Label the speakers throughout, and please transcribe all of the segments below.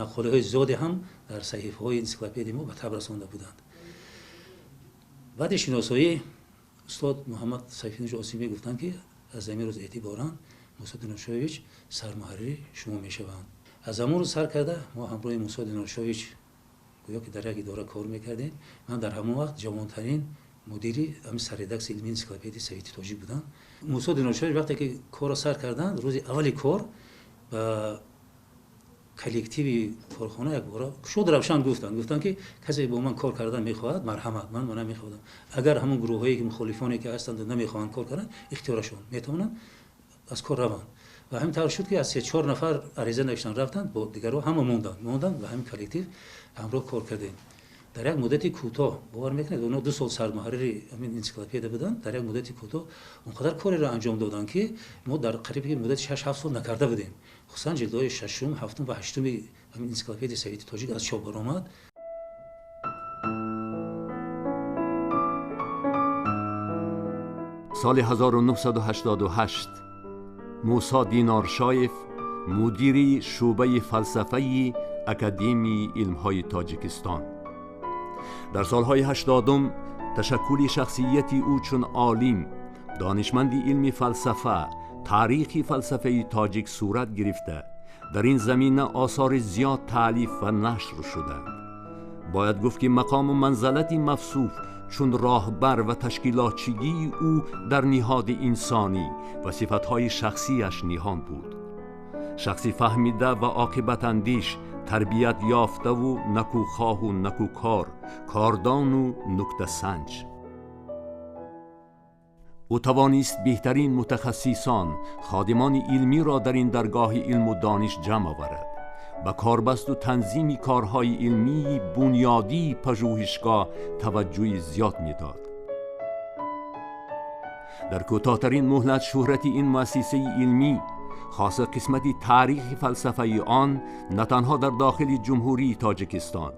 Speaker 1: Мақолаҳои зиёде ҳам дар саҳифаҳои энсиклопедияи мо ба таб расонда буданд. Баъди шиносоӣ устод Муҳаммад Сайфиддинович Осимӣ гуфтанд, ки аз ҳамин рӯз эътиборан Мусо Диноршоевич сармуҳаррири шумо мешаванд. Аз ҳамон рӯз сар карда мо ҳамроҳи Мусо Диноршоевич гӯё ки дар як идора кор мекардем. Ман дар ҳамон вақт ҷавонтарин мудири ҳамин сарредаксияи илмии энсиклопедияи совети тоҷик будам. Мусо Диноршоевич вақте ки корро сар карданд, рӯзи аввали кор ба коллективи корхона якбора кушод равшан гуфтанд, ки касе бо ман кор кардан мехоҳад, марҳамат, ман намехоҳам. Агар ҳамон гурӯҳҳое ки мухолифоне ки ҳастанд намехоҳанд кор кардан, ихтиёрашон метавонанд аз кор раванд. Ва ҳамин тавр шуд, ки аз 3-4 нафар ариза навиштан рафтанд, бо дигарҳо ҳама монданд ва ҳамин коллектив ҳамроҳ кор кардем. Дар як муддати кӯтоҳ, бовар мекунед, онҳо 2 сол сармуҳаррири ҳамин энсиклопедия буданд, дар як муддати кӯтоҳ он қадар кореро анҷом доданд, ки мо дар қариби муддати 6-7 сол накарда будем. Хусусан ҷилдҳои 6-ум, 7-ум ва 8-уми ҳамин энсиклопедияи совети тоҷик аз чоп баромад.
Speaker 2: Соли 1988 Мусо Диноршоев мудири шӯъбаи фалсафаи Академияи илмҳои Тоҷикистон. Дар солҳои 80-ум ташаккули шахсияти ӯ чун олим, донишманди илми фалсафа, таърихи фалсафаи тоҷик сурат гирифта, дар ин замина осори зиёд таълиф ва нашр шуданд. Бояд гуфт, ки мақому манзалати мавсуф чун роҳбар ва ташкилотчигии ӯ дар ниҳоди инсонӣ ва сифатҳои шахсияш ниҳон буд. Шахси фаҳмида ва оқибатандиш, тарбият ёфтаву накӯхоҳу накӯкор, кордону нуктасанҷ. Ӯ тавонист беҳтарин мутахассисон, ходимони илмиро дар ин даргоҳи илму дониш ҷамъ оварад. Ба корбасту танзими корҳои илмии бунёдии пажӯҳишгоҳ таваҷҷӯҳи зиёд медод. Дар кӯтоҳтарин муҳлат шӯҳрати ин муассисаи илмӣ, хоса қисмати таърихи фалсафаи он, на танҳо дар дохили Ҷумҳурии Тоҷикистон,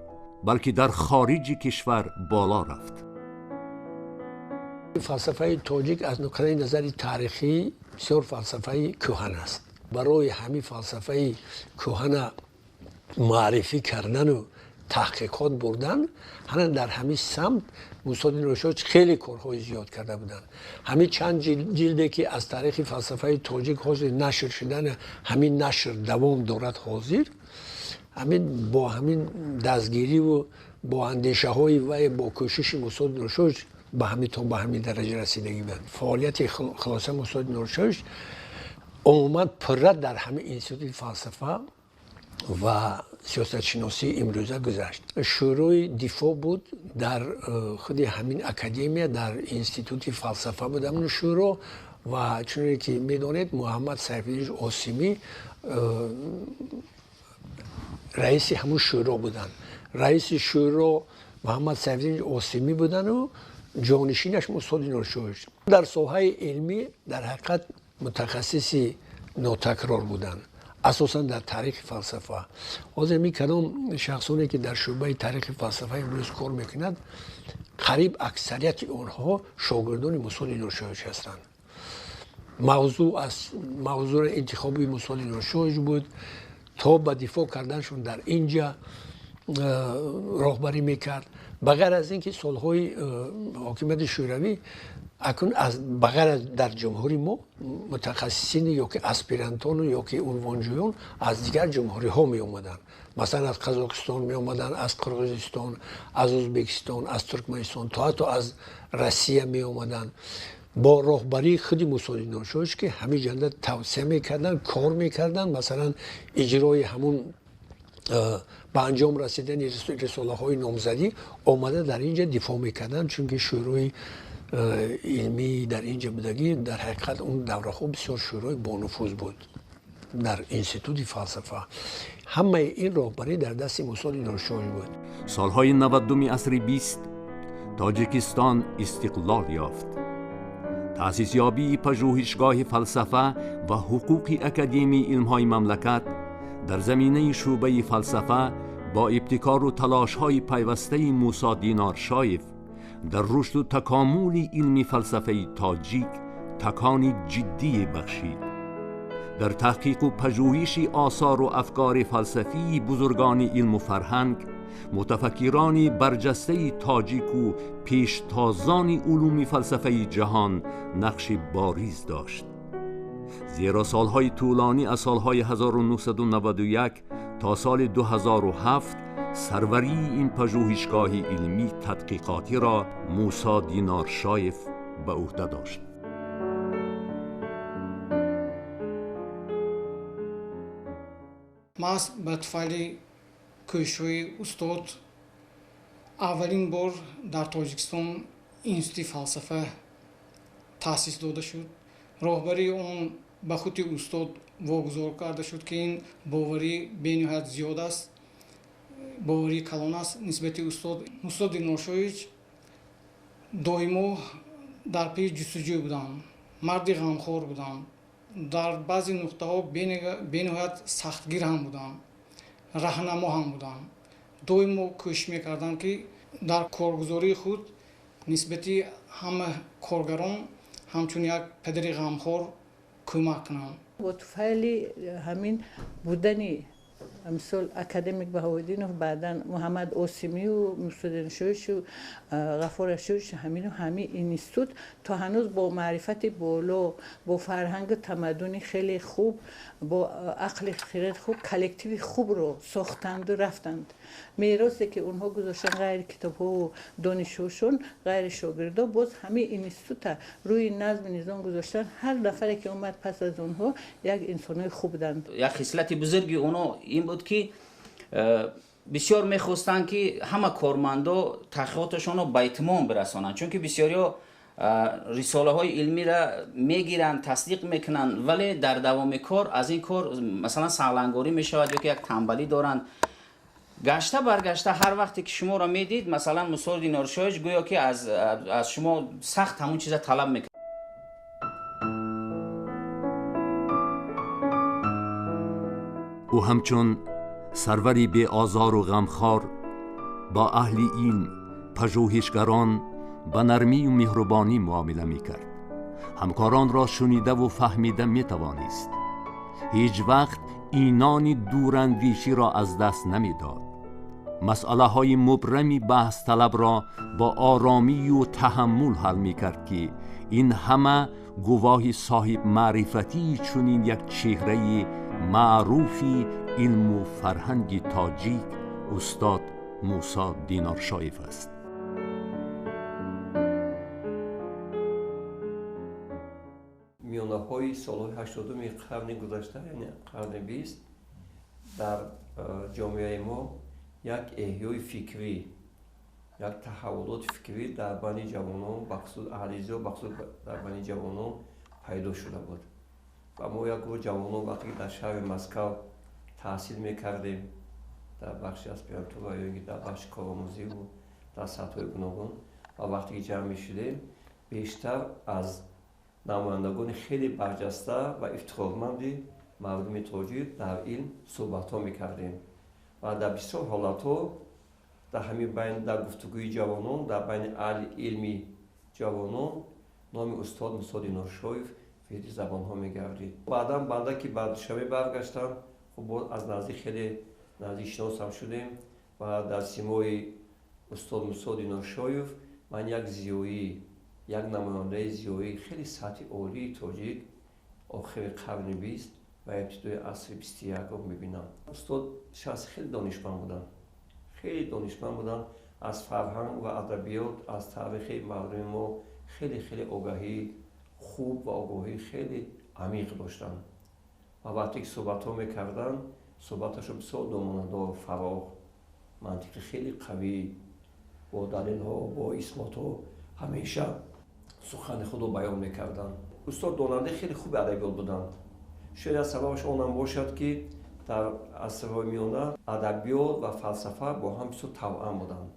Speaker 2: балки дар хориҷи кишвар боло рафт.
Speaker 3: Фалсафаи тоҷик аз нуқтаи назари таърихӣ бисёр фалсафаи кӯҳан аст. Барои ҳамин фалсафаи кӯҳана маърифӣ кардану таҳқиқот бурдан, ҳана дар ҳамин самт Мусо Диноршоевич хеле корҳои зиёд карда буданд. Ҳамин чанд ҷилде ки аз таърихи фалсафаи тоҷик ҳозир нашр шудан, ҳамин нашр давом дорад ҳозир, ҳамин бо ҳамин дастгириву бо андешаҳои вай, бо кӯшиши Мусо Диноршоевич ба ҳамин то ба ҳамин дараҷа расидагӣ буд. Фаъолияти хулоса Мусо Диноршоевич умуман пурра дар ҳамин институти фалсафа ва сиёсатшиносии имрӯза гузашт. Шӯрои дифоъ буд дар худи ҳамин академия, дар институти фалсафа буд ҳамин шӯро ва чуне ки медонед, Муҳаммад Сайфиддинович Осимӣ раиси ҳамун шӯро буданд. Раиси шӯро Муҳаммад Сайфиддинович Осимӣ будану ҷонишинаш Мусо Диноршоевич. Дар соҳаи илмӣ дар ҳақиқат мутахассиси нотакрор буданд, асосан дар таърихи фалсафа. Ҳозир ми кадом шахсоне ки дар шӯъбаи таърихи фалсафа имрӯз кор мекунад, қариб аксарияти онҳо шогирдони Мусо Диноршоевич ҳастанд. Мавзӯъ аз мавзӯи интихоби Мусо Диноршоевич буд, то ба дифоъ карданшон дар инҷа роҳбарӣ мекард. Ба ғайр аз ин ки солҳои ҳокимияти шӯравӣ акун аз ба ғайр аз дар ҷумҳури мо мутахассисин ё ки аспирантону ё ки унвонҷӯён аз дигар ҷумҳуриҳо меомаданд. Масалан, аз Қазоқистон меомаданд, аз Қирғизистон, аз Ӯзбекистон, аз Туркманистон, то ҳатто аз Россия меомаданд. Бо роҳбарии худи Мусо Диноршоевич, ки ҳамин ҷанда тавсия мекарданд, кор мекарданд, масалан, иҷрои ҳамун ба анҷом расидани рисолаҳои номзадӣ омада дар инҷа дифоъ мекарданд, чунки шӯрои илмӣ дар инҷа будагӣ дар ҳақиқат он давраҳо бисёр шӯрои бонуфуз буд дар институти фалсафа. Ҳамаи ин роҳбарӣ дар дасти Мусо Диноршоевич буд.
Speaker 2: Солҳои 90-уми асри 20 Тоҷикистон истиқлол ёфт. Таъсисёбии пажӯҳишгоҳи фалсафа ва ҳуқуқи Академияи илмҳои мамлакат дар заминаи шӯъбаи фалсафа бо ибтикору талошҳои пайвастаи Мусо Диноршоев дар рушду такомули илми фалсафаи тоҷик такони ҷиддие бахшид. Дар таҳқиқу пажӯҳиши осору афкори фалсафии бузургони илму фарҳанг, мутафаккирони барҷастаи тоҷику пештозони улуми фалсафаи ҷаҳон нақши бориз дошт. Зеро солҳои тӯлонӣ аз солҳои 1991 то соли 2007 сарварии ин пажӯҳишгоҳи илмӣ тадқиқотиро Мусо Диноршоев ба ӯҳда дошт.
Speaker 4: Маҳз ба туфайли кӯшишҳои устод аввалин бор дар Тоҷикистон институти фалсафа таъсис дода шуд. Роҳбарии он ба худи устод вогузор карда шуд, ки ин боварӣ бениҳоят зиёд аст, боварии калон аст нисбати устод. Мусо Диноршоевич доимо дар пеши ҷустуҷӯ буданд, марди ғамхор буданд, дар баъзе нуқтаҳо бениҳоят сахтгир ҳам буданд, раҳнамо ҳам буданд. Доимо кӯшиш мекарданд, ки дар коргузории худ нисбати ҳама коргарон ҳамчун як падари ғамхор кӯмак кунанд.
Speaker 5: Бо туфайли ҳамин будани мисол академик Баҳоуддинов, баъдан Муҳаммад Осимию, Мусо Диноршоевичу Ғафур Рашидович, ҳамину ҳамин институт то ҳанӯз бо маърифати боло, бо фарҳангу тамаддуни хеле хуб, бо ақли хирад хуб, коллективи хубро сохтанду рафтанд. Меросе ки онҳо гузоштанд ғайри китобҳову донишҳошон, ғайри шогирдо, боз ҳамин института рӯи назми низом гузоштанд. Ҳар нафаре ки омад пас аз онҳо як инсонҳои хуб буданд.
Speaker 6: Як хислати бузурги онҳо ин буд, ки бисёр мехостанд, ки ҳама кормандо таҳқиқоташонро ба итмом бирасонанд, чунки бисёриҳо рисолаҳои илмиро мегиранд, тасдиқ мекунанд, вале дар давоми кор аз ин кор масалан сағлангорӣ мешавад ё ки як танбалӣ доранд. Гашта баргашта ҳар вақте ки шуморо медид, масалан Мусо Диноршоевич гӯё ки аз шумо сахт ҳамон чиза талаб мекард.
Speaker 2: Ӯ ҳамчун сарвари беозору ғамхор бо аҳли илм, пажӯҳишгарон ба нармию меҳрубонӣ муомила мекард. Ҳамкоронро шунидаву фаҳмида метавонист. Ҳеҷ вақт инони дурандеширо аз даст намедод. Масъалаҳои мубрами баҳсталабро бо оромию таҳаммул ҳал мекард, ки ин ҳама гувоҳи соҳибмаърифатии чунин як чеҳраи маъруфи илму фарҳанги тоҷик устод Мусо Диноршоев аст.
Speaker 7: Миёнаҳои солҳои 80-уми қарни гузашта, яъне қарни 20, дар ҷомеаи мо як эҳёи фикрӣ, як таҳаввулоти фикрӣ дар байни ҷавонон, бахусус аҳли зиё, бахусус дар байни ҷавонон пайдо шуда буд. Ва мо як гурӯҳ ҷавонон вақте ки дар шаҳри Москав таҳсил мекардем, дар бахши аспирантура ё ин ки дар бахши коромӯзиву дар сатҳҳои гуногун, ва вақте ки ҷамъ мешудем, бештар аз намояндагони хеле барҷаста ва ифтихорманди мардуми тоҷик дар илм суҳбатҳо мекардем. Ва дар бисёр ҳолатҳо дар ҳамин байн, дар гуфтугӯи ҷавонон, дар байни аҳли илми ҷавонон номи устод Мусо Диноршоев феҳристи забонҳо мегардид. Баъдан банда ки ба Душанбе баргаштам, хуб боз аз наздик хеле наздик шиносам шудем ва дар симои устод Мусо Диноршоев ман як зиёӣ, як намояндаи зиёии хеле сатҳи олии тоҷик охири қарни 20 ва ибтидои асри 21-ро мебинам. Устод шахси хеле донишманд буданд, хеле донишманд буданд, аз фарҳанг ва адабиёт, аз таърихи мардуми мо хеле хеле огаҳии хуб ва огоҳии хеле амиқ доштанд. Ва вақте ки суҳбатҳо мекарданд, суҳбаташон бисёр доманадор, фароғ, мантиқи хеле қавӣ, бо далелҳо, бо исботҳо ҳамеша сухани худро баён мекарданд. Устод донандаи хеле хуби адабиёт буданд. Шояд аз сабабаш онам бошад, ки дар асрҳои миёна адабиёт ва фалсафа бо ҳам бисёр тавъам буданд,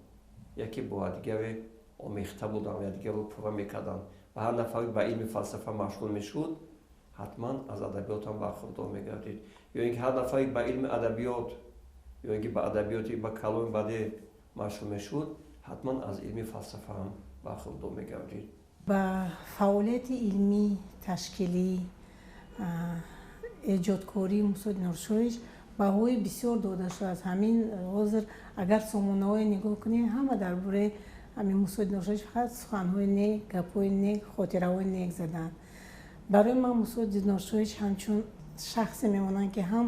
Speaker 7: яке бо дигаре омехта буданд, якдигарро пурра мекарданд ва ҳар нафаре ба илми фалсафа машғул мешуд, ҳатман аз адабиётам бархурдор мегардид. Ё ин ки ҳар нафаре ба илми адабиёт ё ин ки ба адабиёти ба каломи бадеъ машғул мешуд, ҳатман аз илми фалсафа ҳам бархурдор мегардид.
Speaker 8: Ба фаъолияти илмӣ, ташкилӣ, Эҷодкории Мусо Диноршоевич баҳои бисёр дода шудааст. Ҳамин ҳозир агар сомонаҳое нигоҳ кунем, ҳама дар бораи ҳамин Мусо Диноршоевич фақат суханҳои нек, гапҳои нек, хотираҳои нек заданд. Барои ман Мусо Диноршоевич ҳамчун шахсе мемонанд, ки ҳам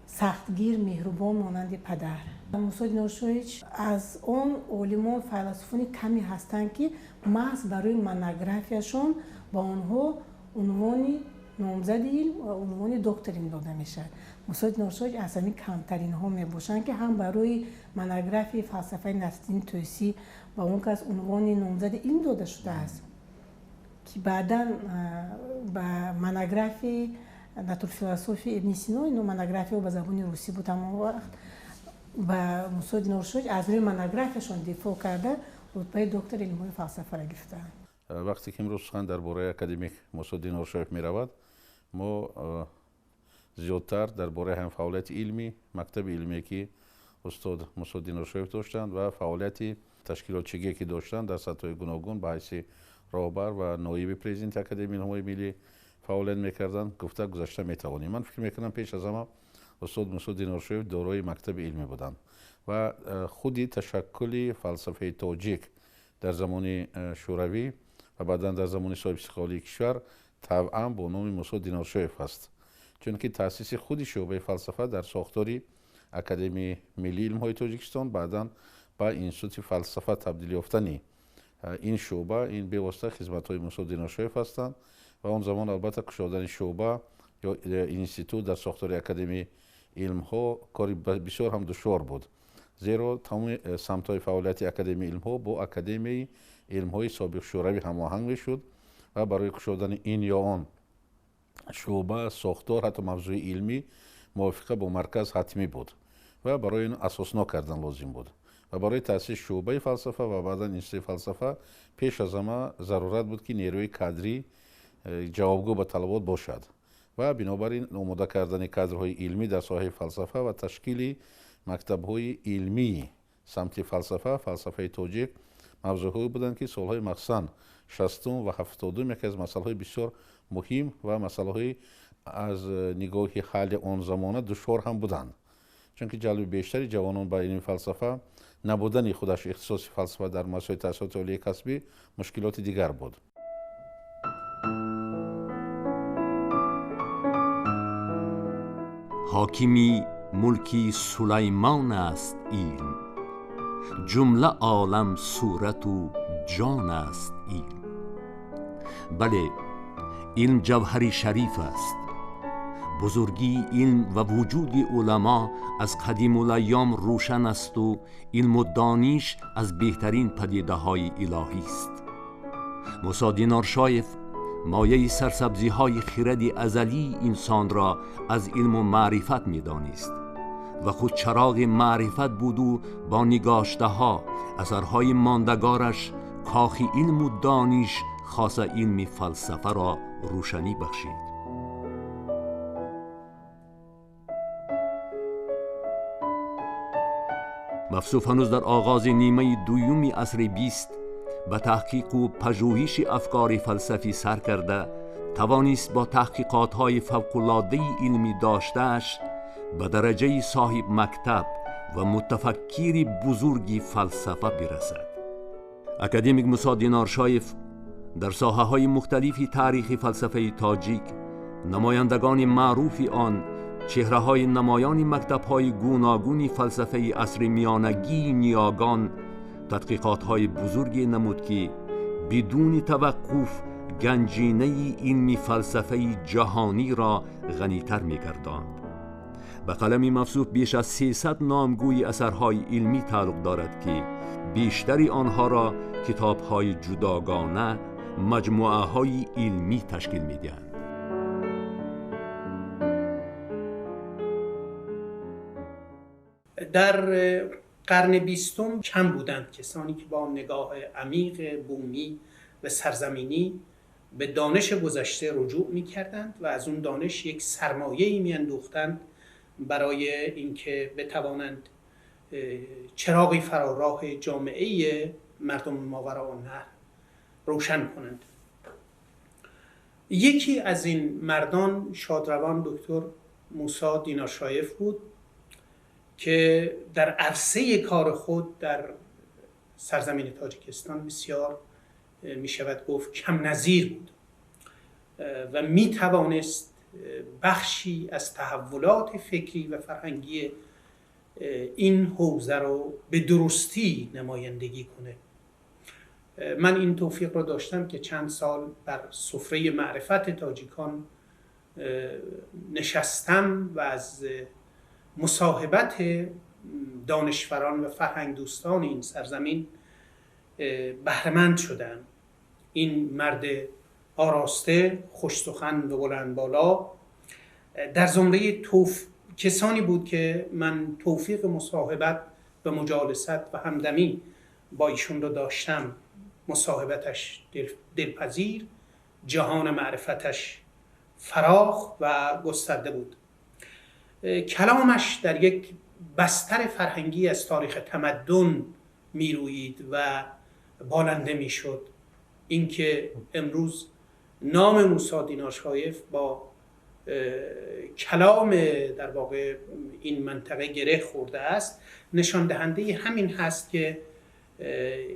Speaker 8: сахтгир, меҳрубон, монанди падар. Мусо Диноршоевич аз он олимон, файласуфони каме ҳастанд, ки маҳз барои монографияшон ба онҳо унвони номзади илм ва унвони доктори илм дода мешавад. Мусо Диноршоевич аз ҳамин камтаринҳо мебошанд, ки ҳам барои монографияи фалсафаи Насриддини Тӯсӣ ба он кас унвони номзади илм дода шудааст, ки баъдан ба монографияи натурфилософияи Ибни Сино, ино монографияҳо ба забони русӣ буд ҳамон вақт, ба Мусо Диноршоевич аз рӯи монографияшон дифоъ карда рутбаи доктори илмҳои фалсафаро гирифтаанд.
Speaker 9: Вақте ки имрӯз сухан дар бораи академик Мусо Диноршоев меравад, мо зиёдтар дар бораи ҳам фаъолияти илмӣ, мактаби илмие, ки устод Мусо Диноршоев доштанд, ва фаъолияти ташкилотчигие, ки доштанд, дар сатҳҳои гуногун ба ҳайси роҳбар ва ноиби президенти Академияи илмҳои миллӣ фаъолият мекарданд, гуфта гузашта метавонем. Ман фикр мекунам, пеш аз ҳама устод Мусо Диноршоев дорои мактаби илмӣ буданд ва худи ташаккули фалсафаи тоҷик дар замони шӯравӣ ва баъдан дар замони соҳибистиқлолии кишвар табъан бо номи Мусо Диноршоев аст, чунки таъсиси худи шӯъбаи фалсафа дар сохтори Академияи миллии илмҳои Тоҷикистон, баъдан ба Институти фалсафа табдил ёфтани ин шӯъба, ин бевосита хизматҳои Мусо Диноршоев ҳастанд. Ва он замон, албатта, кушодани шӯъба ё институт дар сохтори Академияи илмҳо кори бисёр ҳам душвор буд, зеро тамоми самтҳои фаъолияти Академияи илмҳо бо Академияи илмҳои собиқ шӯравӣ ҳамоҳанг мешуд ва барои кушодани ин ё он шӯъба, сохтор, ҳатто мавзӯи илмӣ мувофиқа бо марказ ҳатмӣ буд ва барои ин асоснок кардан лозим буд. Ва барои таъсиси шӯъбаи фалсафа ва баъдан институти фалсафа пеш аз ҳама зарурат буд, ки нерӯи кадрӣ ҷавобгӯ ба талабот бошад. Ва бинобар ин омода кардани кадрҳои илмӣ дар соҳаи фалсафа ва ташкили мактабҳои илмии самти фалсафа, фалсафаи тоҷик мавзӯъҳое буданд, ки солҳои махсусан 60-ум ва 70-ум яке аз масъалаҳои бисёр муҳим ва масъалаҳои аз нигоҳи ҳалли он замона душвор ҳам буданд, чунки ҷалби бештари ҷавонон ба илми фалсафа, набудани худаш ихтисоси фалсафа дар муассисаҳои таҳсилоти олии касбӣ мушкилоти дигар буд.
Speaker 2: Ҳокими мулки Сулаймон аст илм, ҷумла олам сурату ҷон аст илм. Бале, илм ҷавҳари шариф аст. Бузургии илм ва вуҷуди уламо аз қадимулайём рӯшан асту илму дониш аз беҳтарин падидаҳои илоҳист. Мусо Диноршоев мояи сарсабзиҳои хиради азалии инсонро аз илму маърифат медонист ва худ чароғи маърифат буду бо нигоштаҳо, асарҳои мондагораш кохи илму дониш, хоса илми фалсафаро рӯшанӣ бахшид. Мавсуф ҳанӯз дар оғози нимаи дуюми асри 20 ба таҳқиқу пажӯҳиши афкори фалсафӣ сар карда тавонист бо таҳқиқотҳои фавқулодаи илмӣ доштааш ба дараҷаи соҳиб мактаб ва мутафаккири бузурги фалсафа бирасад. Академик Мусо Диноршоев дар соҳаҳои мухталифи таърихи фалсафаи тоҷик, намояндагони маъруфи он, чеҳраҳои намоёни мактабҳои гуногуни фалсафаи асри миёнагии ниёгон тадқиқотҳои бузурге намуд, ки бидуни таваққуф ганҷинаи илми фалсафаи ҷаҳониро ғанитар мегардонд. Ба қалами мавсуф беш аз 300 номгӯи асарҳои илмӣ тааллуқ дорад, ки бештари онҳоро китобҳои ҷудогона, маҷмӯаҳои илмӣ ташкил медиҳанд.
Speaker 10: Дар қарни 20-ум кам буданд касоне ки бо нигоҳи амиқ бумӣ ва сарзаминӣ ба дониши гузашта руҷӯъ мекарданд ва аз он дониш як сармояе меандӯхтанд барои инки битавонанд чароғи фаророҳи ҷомеаи мардуми мовароуннаҳр равшан кунанд. یکی از این مردان شادروان دکتر موسی دینارشایف بود که در عرصه کار خود در سرزمین تاجیکستان بسیار می شود گفت کم نظیر بود و می توانست بخشی از تحولات فکری و فرهنگی این حوزه رو به درستی نمایندگی کنه. من این توفیق رو داشتم که چند سال بر سفره معرفت تاجیکان نشستم و از مصاحبت دانشوران و فرهنگ دوستان این سرزمین بهره‌مند شدم. این مرد آراسته، خوش سخن و بلند بالا در زمره کسانی بود که من توفیق مصاحبت و مجالست و همدمی با ایشون رو داشتم. مصاحبتش دلپذیر، جهان معرفتش فراخ و گسترده بود. کلامش در یک بستر فرهنگی از تاریخ تمدن می‌رویید و بالنده می‌شد. اینکه امروز نام موسی دینارشایف با کلام در واقع این منطقه گره خورده است، نشان دهنده همین هست که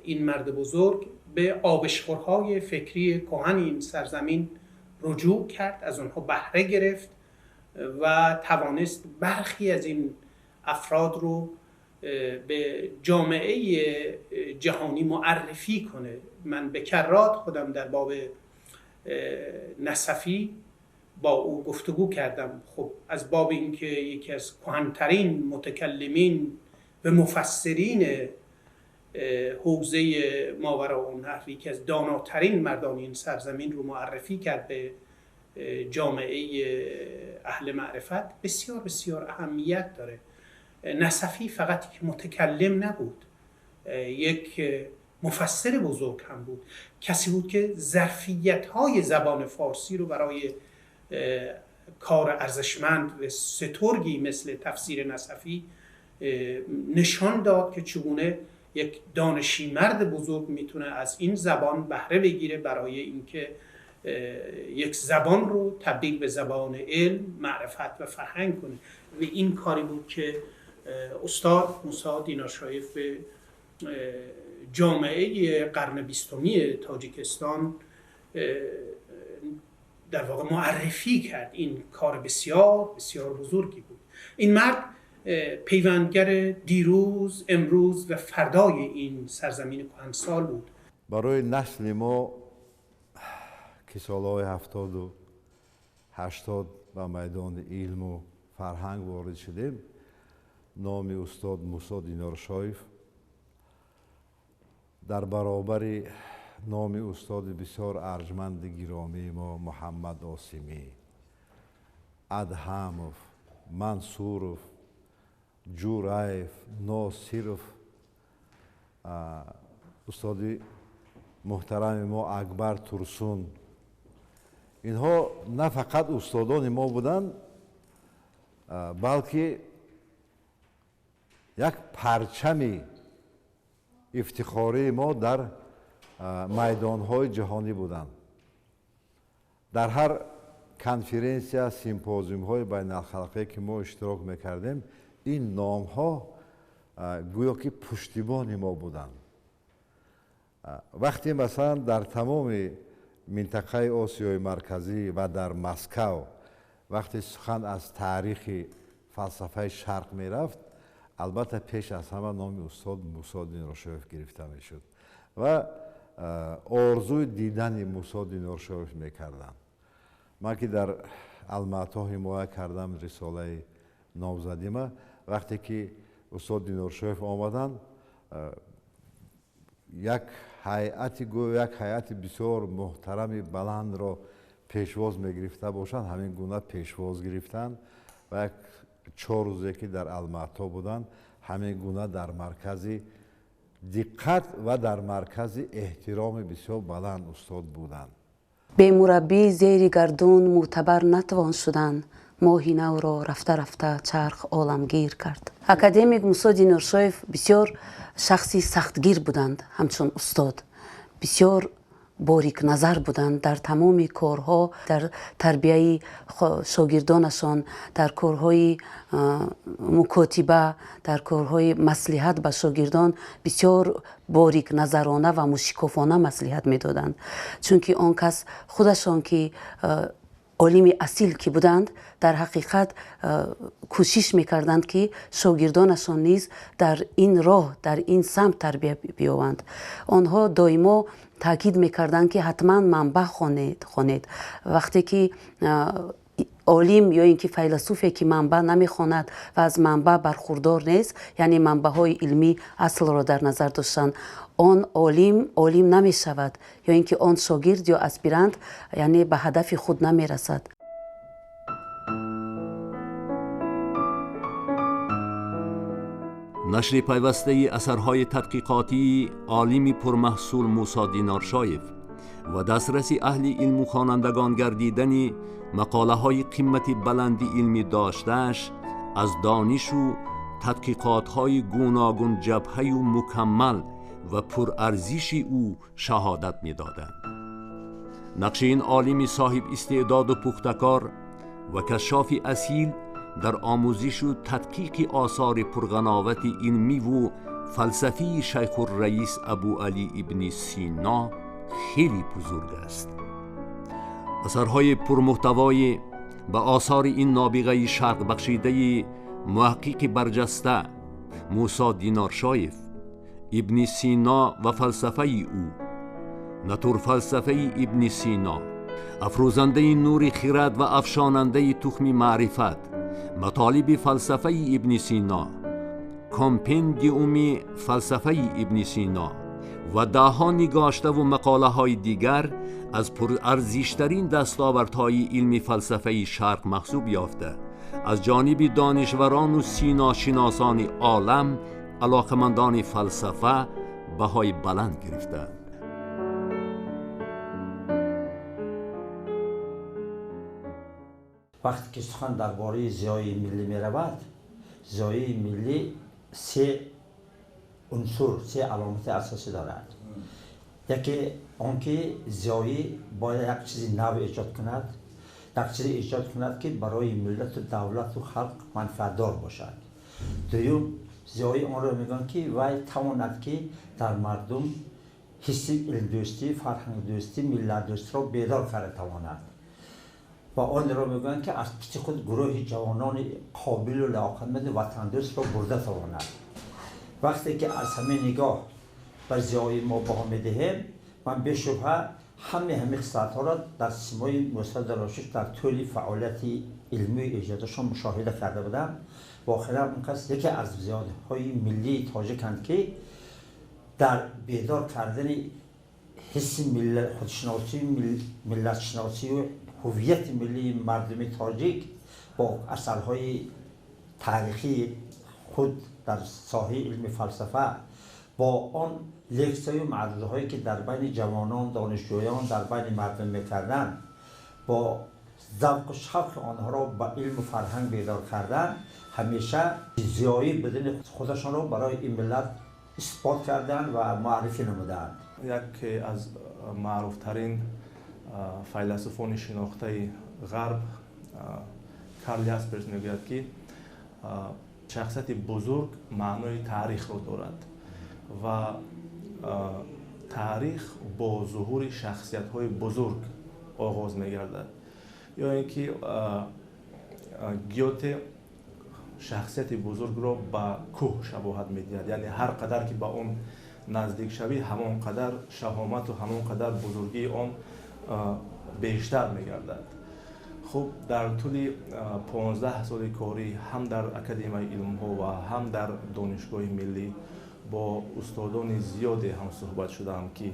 Speaker 10: این مرد بزرگ به آبشخورهای فکری کهن این سرزمین رجوع کرد، از آنها بهره گرفت و توانست برخی از این افراد رو به جامعه جهانی معرفی کنه. من به کرات خودم در باب نسفی با او گفتگو کردم. خب از باب اینکه یکی از کهن‌ترین متکلمین و مفسرین حوزه ماوراء النهر، یکی از داناترین مردان این سرزمین رو معرفی کرد به جامعه اهل معرفت، بسیار بسیار اهمیت داره. نسفی فقط یک متکلم نبود، یک مفسر بزرگ هم بود. کسی بود که ظرفیت‌های زبان فارسی رو برای کار ارزشمند و سترگی مثل تفسیر نسفی نشان داد که چگونه یک دانشی مرد بزرگ میتونه از این زبان بهره بگیره برای اینکه یک زبان رو تبدیل به زبان علم، معرفت و فرهنگ کنه. و این کاری بود که استاد موسی دینارشایف به جامعه قرن بیستمی تاجیکستان در واقع معرفی کرد. این کار بسیار بسیار بزرگی بود. این مرد پیوندگر دیروز، امروز و فردای این سرزمین کهنسال بود.
Speaker 11: برای نسل ما که سالهای 70 و 80 به میدان علم و فرهنگ وارد شدیم، نام استاد موسی دینارشایف در برابر نام استاد بسیار ارجمند گرامی ما محمد آسیمی، ادهمов، منصورов، جورایف، ناصیروف، استاد محترم ما اکبر ترسون، اینها نه فقط استادان ما بودند، بلکه یک پرچم افتخاری ما در میدانهای جهانی بودند. در هر کنفرانسیا، سیمپوزیوم های بین الخلقی که ما اشتراک میکردیم، این نام ها گویا که پشتیبان ما بودند. وقتی مثلا در تمام منطقه آسیای مرکزی و در مسکو وقتی سخن از تاریخ فلسفه شرق میرفت، البته پیش از همه نام استاد موسی دینارشایف گرفته میشد و آرزوی دیدن موسی دینارشایف میکردم. من که در الماتا حمایه کردم رساله نامزدیمه، وقتی که استاد دینارشایف آمدن، یک هیئت یک هیئت بسیار محترم بلند را پیشواز میگرفته باشند، همین گونه پیشواز گرفتن و یک 4 روزه که در الماتا بودند، همین گونه در مرکز دقت و در مرکز احترام بسیار بلند استاد بودند.
Speaker 12: به مربی زیر گردون معتبر نتوان شدن، ماهی نو را رفته رفته چرخ عالمگیر کرد. اکادمیک موسی دینارشایف بسیار شخصی سختگیر بودند، همچون استاد بسیار Борикназар буданд дар тамоми корҳо, дар тарбияи шогирдонашон, дар корҳои мукотиба, дар корҳои маслиҳат ба шогирдон бисёр борикназарона ва мушикофона маслиҳат медоданд. Чунки он кас худашон ки олими асил ки буданд, дар ҳақиқат кӯшиш мекарданд, ки шогирдонашон низ дар ин роҳ, дар ин самт тарбия биёбанд. Онҳо доимо таъкид мекарданд, ки ҳатман манбаъ хонед. Вақте ки олим ё ин ки файласуфе ки манбаъ намехонад ва аз манбаъ бархурдор нест, яъне манбаъҳои илмӣ аслро дар назар доштанд, он олим олим намешавад, ё ин ки он шогирд ё аспирант яъне ба ҳадафи худ намерасад.
Speaker 2: Нашри пайвастаи асарҳои тадқиқотии олими пурмаҳсул Мусо Диноршоев ва дастраси аҳли илму хонандагон гардидани мақолаҳои қимати баланди илмӣ доштааш аз донишу тадқиқотҳои гуногун ҷабҳаю мукаммал ва пурарзиши ӯ шаҳодат медоданд. Нақши ин олими соҳиб истеъдоду пухтакор ва кашшофи асил дар омӯзишу тадқиқи осори пурғановати илмиву фалсафии Шайхурраис Абуалӣ ибни Сино хеле бузург аст. Асарҳои пурмуҳтавои ба осори ин нобиғаи шарқбахшидаи муҳаққиқи барҷаста Мусо Диноршоев, Ибни Сино ва фалсафаи ӯ, натурфалсафаи Ибни Сино, афрӯзандаи нури хирад ва афшонандаи тухми маърифат, матолиби фалсафаи Ибни Сино, компендиуми фалсафаи Ибни Сино ва даҳҳо нигоштаву мақолаҳои дигар аз пурарзиштарин дастовардҳои илми фалсафаи шарқ маҳсуб ёфта, аз ҷониби донишварону синошиносони олам, алоқамандони фалсафа баҳои баланд гирифтаанд.
Speaker 13: Вақте ки сухан дар бораи зиёии миллӣ меравад, зиёии миллӣ се унсур, се аломати асосӣ дорад. Яке он ки зиёӣ бояд як чизи нав эҷод кунад, як чизе эҷод кунад, ки барои миллату давлату халқ манфиатдор бошад. Дуюм, зиёӣ онро мегӯянд, ки вай тавонад, ки дар мардум ҳисси илмдӯстӣ, фарҳангдӯстӣ, миллатдӯстиро бедор карда тавонад. Ва онро мегӯянд, ки аз пишти худ гурӯҳи ҷавонони қобилу лаёқатманди ватандӯстро бурда тавонад. Вақте ки аз ҳамин нигоҳ ба зиёии мо баҳо медиҳем, ман бешубҳа ҳамаи хислатҳоро дар симои Мусо Диноршоев дар тӯли фаъолияти илмию эҷодашон мушоҳида карда будам. Воқеан он кас яке аз зиёиҳои миллии тоҷиканд, ки дар бедор кардани ҳисси худшиносӣ, миллатшиносию ҳувияти миллии мардуми тоҷик бо асарҳои таърихии худ дар соҳаи илми фалсафа, бо он лексияю маърузаҳое ки дар байни ҷавонон, донишҷӯён, дар байни мардум мекарданд, бо завқу шавқи онҳоро ба илму фарҳанг бедор кардан, ҳамеша зиёӣ будани худашонро барои ин миллат исбот карданд ва муаррифӣ намуданд.
Speaker 14: Яке аз маъруфтарин файласуфони шинохтаи ғарб Карл Ясперс мегӯяд, ки шахсияти бузург маънои таърихро дорад ва таърих бо зуҳури шахсиятҳои бузург оғоз мегардад. Ё ин ки Гёте шахсияти бузургро ба кӯҳ шабоҳат медиҳад, яъне ҳар қадар ки ба он наздик шавӣ, ҳамон қадар шаҳомату ҳамон қадар бузургии он бештар мегардад. Хуб, дар тӯли 15 соли корӣ ҳам дар Академияи илмҳо ва ҳам дар Донишгоҳи миллӣ бо устодони зиёде ҳамсӯҳбат шудаам, ки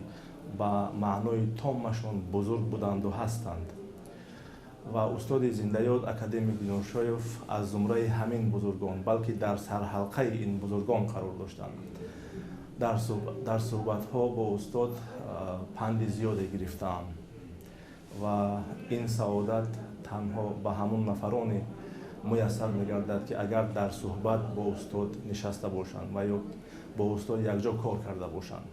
Speaker 14: ба маънои томмашон бузург буданду ҳастанд. Ва устоди зиндаёд академик Диноршоев аз зумраи ҳамин бузургон, балки дар сарҳалқаи ин бузургон қарор доштанд. Дар суҳбатҳо бо устод панди зиёде гирифтаам ва ин саодат танҳо ба ҳамон нафароне муяссар мегардад, ки агар дар суҳбат бо устод нишаста бошанд ва ё бо устод якҷо кор карда бошанд.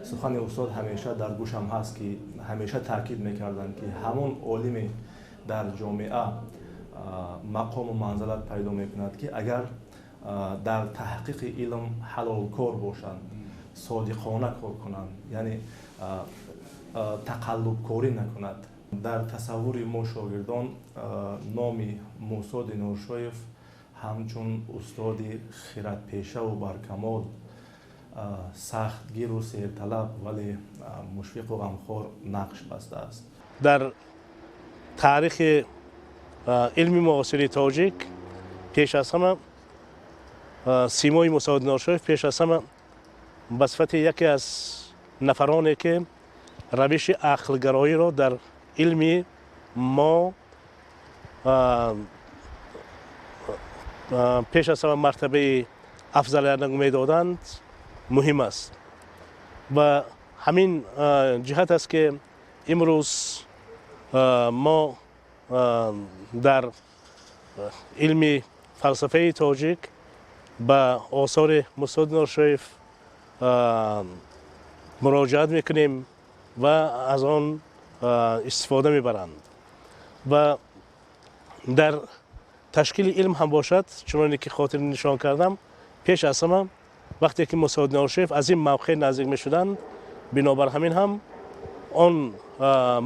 Speaker 14: Сухани устод ҳамеша дар гӯшам ҳаст, ки ҳамеша таъкид мекарданд, ки ҳамон олиме дар ҷомеа мақому манзалат пайдо мекунад, ки агар дар таҳқиқи илм ҳалолкор бошанд, содиқона кор кунанд, яъне тақаллубкорӣ накунад. Дар тасаввури мо шогирдон номи Мусо Диноршоев ҳамчун устоди хиратпешаву баркамол, сахтгиру серталаб, вале мушфиқу ғамхор нақш бастааст.
Speaker 15: Дар таърихи илми муосири тоҷик пеш аз ҳама симои Мусо Диноршоев пеш аз ҳама ба сифати яке аз нафароне, ки равиши ақлгароиро дар илми мо пеш аз ҳама мартабаи афзалият медоданд, муҳим аст. Ва ҳамин ҷиҳат аст, ки имрӯз мо дар илми фалсафаи тоҷик ба осори Мусо Диноршоев муроҷиат мекунем ва аз он истифода мебаранд. Ва дар ташкили илм ҳам бошад, чуноне ки хотир нишон кардам, пеш аз ҳама вақте ки Мусо Диноршоев аз ин мавқеъ наздик мешуданд, бинобар ҳамин ҳам он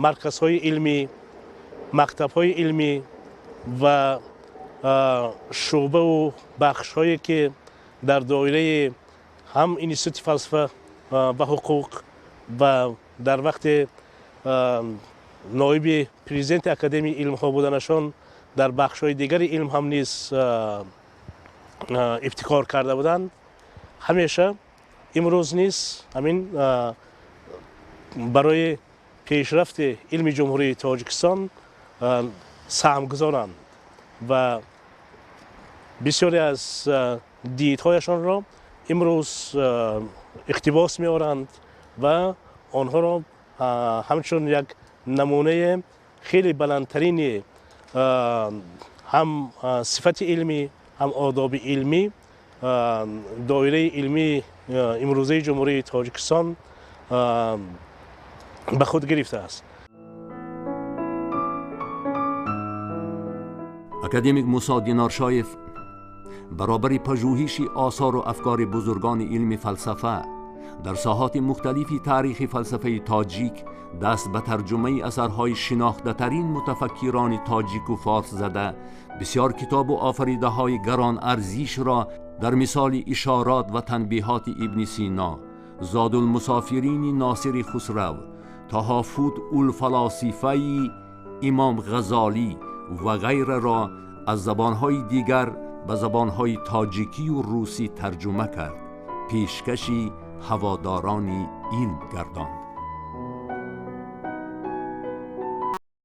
Speaker 15: марказҳои илмӣ, мактабҳои илмӣ ва шӯъбаву бахшҳое, ки дар доираи ҳам институти фалсафа ва ҳуқуқ ва дар вақти ноиби президенти Академияи илмҳо буданашон дар бахшҳои дигари илм ҳам низ ибтикор карда буданд, ҳамеша имрӯз низ ҳамин барои пешрафти илми Ҷумҳурии Тоҷикистон саҳмгузоранд ва бисёре аз дидҳояшонро имрӯз иқтибос меоранд ва онҳоро ҳамчун як намунаи хеле баландтарини ҳам сифати илмӣ, ҳам одоби илмӣ доираи илмии имрӯзаи Ҷумҳурии Тоҷикистон ба худ гирифтааст.
Speaker 2: Академик Мусо Диноршоев баробари пажӯҳиши осору афкори бузургони илми фалсафа дар соҳоти мухталифи таърихи фалсафаи тоҷик даст ба тарҷумаи асарҳои шинохтатарин мутафаккирони тоҷику форс зада, бисёр китобу офаридаҳои гаронарзишро дар мисоли ишорот ва танбиҳоти Ибни Сино, Зодулмусофирини Носири Хусрав, Таҳофут улфалосифаи Имом Ғазолӣ ва ғайраро аз забонҳои дигар ба забонҳои тоҷикию русӣ тарҷума кард, пешкаши ҳаводорони илм гардонд.